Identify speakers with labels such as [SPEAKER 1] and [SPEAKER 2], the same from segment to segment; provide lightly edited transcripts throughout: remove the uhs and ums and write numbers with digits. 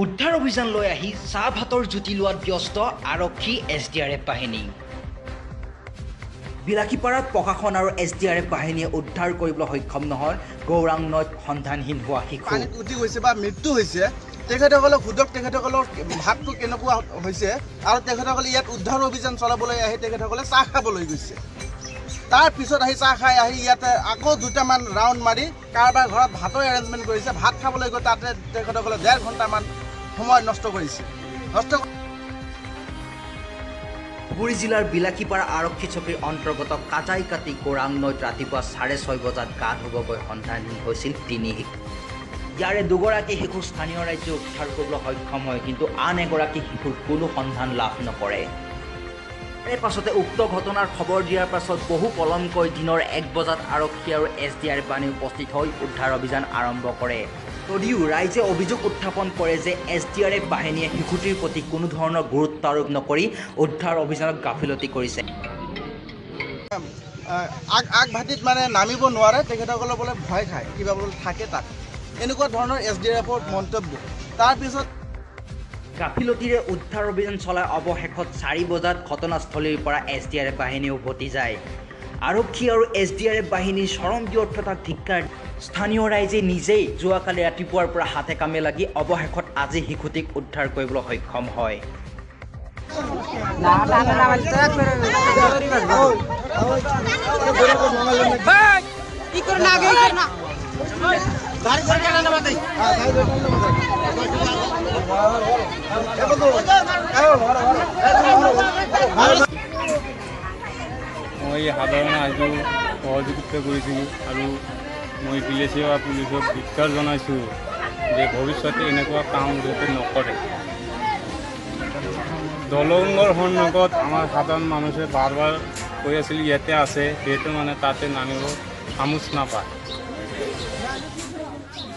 [SPEAKER 1] উদ্ধাৰ অভিযান লৈ আহি চাহ ভাতৰ জুতি লোৱাত ব্যস্ত আৰক্ষী এছ ডি আৰ এফ বাহিনী। বিলাসীপাৰাত প্ৰশাসন আৰু এছ ডি আৰ এফ বাহিনীয়ে উদ্ধাৰ কৰিবলৈ সক্ষম নহয় গৌৰাং নৈত সন্ধানহীন হোৱা শিশু।
[SPEAKER 2] পানীত উটি গৈছে বা মৃত্যু হৈছে, তেখেতসকলক সোধক তেখেতসকলৰ ভাতটো কেনেকুৱা হৈছে আৰু তেখেতসকলে ইয়াত উদ্ধাৰ অভিযান চলাবলৈ আহি তেখেতসকলে চাহ খাবলৈ গৈছে। তাৰ পিছত আহি চাহ খাই আহি ইয়াতে আকৌ দুটামান ৰাউণ্ড মাৰি কাৰোবাৰ ঘৰত ভাতৰ এৰেঞ্জমেণ্ট কৰিছে, ভাত খাবলৈ গৈ তাতে তেখেতসকলে 1.5 ঘণ্টামান সময় নষ্ট কৰিছে।
[SPEAKER 1] ধুবুৰী জিলাৰ বিলাসীপাৰা আৰক্ষী চকীৰ অন্তৰ্গত কাজাইকাটি গৌৰাং নৈত ৰাতিপুৱা 6:30 বজাত গা ধুব গৈ সন্ধানহীন হৈছিল 3 শিশু। ইয়াৰে 2গৰাকী শিশু স্থানীয় ৰাইজে উদ্ধাৰ কৰিবলৈ সক্ষম হয়, কিন্তু আন এগৰাকী শিশুৰ কোনো সন্ধান লাভ নকৰে। ইয়াৰে পাছতে উক্ত ঘটনাৰ খবৰ দিয়াৰ পাছত বহু পলমকৈ দিনৰ 1 বজাত আৰক্ষী আৰু এছ ডি আৰ এফ বাহিনী উপস্থিত হৈ উদ্ধাৰ অভিযান আৰম্ভ কৰে। যদিও ৰাইজে অভিযোগ উত্থাপন কৰে যে এছ ডি আৰ এফ বাহিনীয়ে শিশুটিৰ প্ৰতি কোনো ধৰণৰ গুৰুত্ব আৰোপ নকৰি উদ্ধাৰ অভিযানত গাফিলতি কৰিছে।
[SPEAKER 2] আগভাটিত মানে নামিব নোৱাৰে, তেখেতসকলৰ বোলে ভয় খায়, কিবা বোলে থাকে তাত, এনেকুৱা ধৰণৰ এছ ডি আৰ এফৰ মন্তব্য। তাৰপিছত
[SPEAKER 1] গাফিলতিৰে উদ্ধাৰ অভিযান চলাই অৱশেষত 4 বজাত ঘটনাস্থলীৰ পৰা এছ ডি আৰ এফ বাহিনী উভতি যায়। আৰক্ষী আৰু এছ ডি আৰ এফ বাহিনীৰ চৰম ব্যৰ্থতাক ধিক্কাৰ স্থানীয় ৰাইজে নিজেই যোৱাকালি ৰাতিপুৱাৰ পৰা হাতে কামে লাগি অৱশেষত আজি শিশুটিক উদ্ধাৰ কৰিবলৈ সক্ষম হয়।
[SPEAKER 3] মই সাধাৰণ ৰাইজক সহযোগিতা কৰিছিলোঁ আৰু মই বিলাসীপাৰা পুলিচক ধিক্কাৰ জনাইছোঁ যে ভৱিষ্যতে এনেকুৱা কাম যাতে নকৰে। দলঙৰ সন্মুখত আমাৰ সাধাৰণ মানুহে বাৰ বাৰ কৈ আছিল ইয়াতে আছে, যিহেতু মানে তাতে নামিব সাহস নাপায়।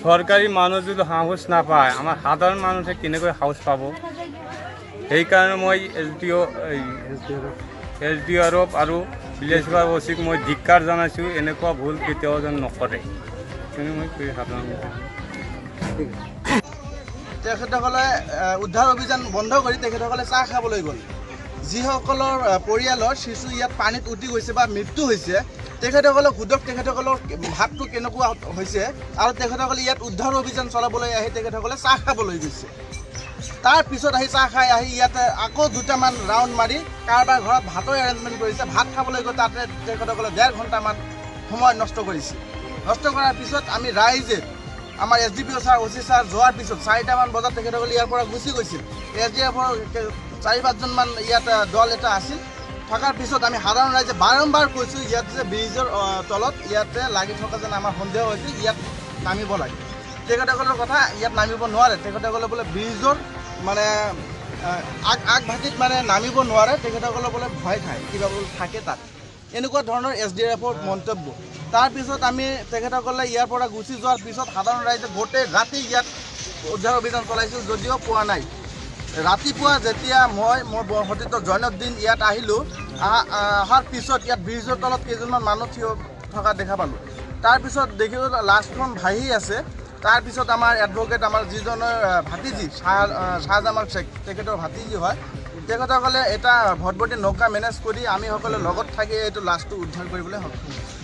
[SPEAKER 3] চৰকাৰী মানুহ যদি সাহস নাপায়, আমাৰ সাধাৰণ মানুহে কেনেকৈ সাহস পাব? সেইকাৰণে মই এছ ডি আৰক আৰু বিলাসীপাৰা অচিক মই ধিক্কাৰ জনাইছোঁ, এনেকুৱা ভুল কেতিয়াও যেন নকৰে। কিন্তু মই সাধাৰণ
[SPEAKER 2] তেখেতসকলে উদ্ধাৰ অভিযান বন্ধ কৰি তেখেতসকলে চাহ খাবলৈ গ'ল। যিসকলৰ পৰিয়ালৰ শিশু ইয়াত পানীত উটি গৈছে বা মৃত্যু হৈছে, তেখেতসকলক সোধক তেখেতসকলৰ ভাতটো কেনেকুৱা হৈছে আৰু তেখেতসকলে ইয়াত উদ্ধাৰ অভিযান চলাবলৈ আহি তেখেতসকলে চাহ খাবলৈ গৈছে। তাৰ পিছত আহি চাহ খাই আহি ইয়াতে আকৌ দুটামান ৰাউণ্ড মাৰি কাৰোবাৰ ঘৰত ভাতৰ এৰেঞ্জমেণ্ট কৰিছে, ভাত খাবলৈ গৈ তাতে তেখেতসকলে 1.5 ঘণ্টামান সময় নষ্ট কৰিছে। নষ্ট কৰাৰ পিছত আমি ৰাইজে আমাৰ S D P O sir, O C sir যোৱাৰ পিছত 4টামান বজাত তেখেতসকলে ইয়াৰ পৰা গুচি গৈছিল। এছ ডি এফৰ 4-5জনমান ইয়াত দল এটা আছিল। থকাৰ পিছত আমি সাধাৰণ ৰাইজে বাৰম্বাৰ কৈছোঁ ইয়াত যে ব্ৰিজৰ তলত ইয়াতে লাগি থকা যেন আমাৰ সন্দেহ হৈছে, ইয়াত নামিব লাগে। তেখেতসকলৰ কথা ইয়াত নামিব নোৱাৰে, তেখেতসকলে বোলে ব্ৰিজৰ মানে আগভাটিত মানে নামিব নোৱাৰে, তেখেতসকলৰ বোলে ভয় খায়, কিবা বোলে থাকে তাত, এনেকুৱা ধৰণৰ এছ ডি আৰ এফৰ মন্তব্য। তাৰপিছত আমি তেখেতসকলে ইয়াৰ পৰা গুচি যোৱাৰ পিছত সাধাৰণ ৰাইজে গোটেই ৰাতি ইয়াত উদ্ধাৰ অভিযান চলাইছিল যদিও পোৱা নাই। ৰাতিপুৱা যেতিয়া মই মোৰ সতীৰ্থ জৈনদ্দিন ইয়াত আহিলোঁ, অহাৰ পিছত ইয়াত ব্ৰিজৰ তলত কেইজনমান মানুহ থিয় থকা দেখা পালোঁ। তাৰপিছত দেখিলোঁ লাষ্টখন ভাহি আছে। তাৰপিছত আমাৰ এডভকেট, আমাৰ যিজনৰ ভাতিজী শ্বাহজামাল শ্বেখ, তেখেতৰ ভাতিজী হয়, তেখেতসকলে এটা ভটভটি নৌকা মেনেজ কৰি আমি সকলে লগত থাকি এইটো লাষ্টটো উদ্ধাৰ কৰিবলৈ সক্ষম হৈছোঁ।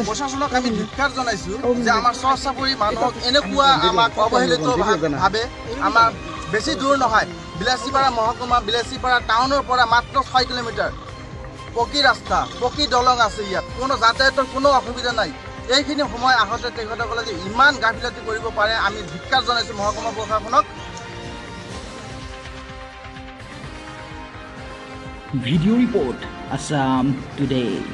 [SPEAKER 2] প্ৰশাসনক আমি ধিক্কাৰ জনাইছোঁ যে আমাৰ চৰ চাপৰি মানুহক এনেকুৱা আমাক অৱহেলিত ভাৱে, আমাৰ বেছি দূৰ নহয়, বিলাসীপাৰা মহকুমা বিলাসীপাৰা টাউনৰ পৰা মাত্ৰ 6 কিলোমিটাৰ পকী ৰাস্তা, পকী দলং আছে, ইয়াত কোনো যাতায়াতৰ কোনো অসুবিধা নাই। এইখিনি সময় আহোঁতে তেখেতসকলে যে ইমান গাফিলতি কৰিব পাৰে, আমি ধিক্কাৰ জনাইছোঁ মহকুমা প্ৰশাসনক।
[SPEAKER 1] Video report, Assam Today.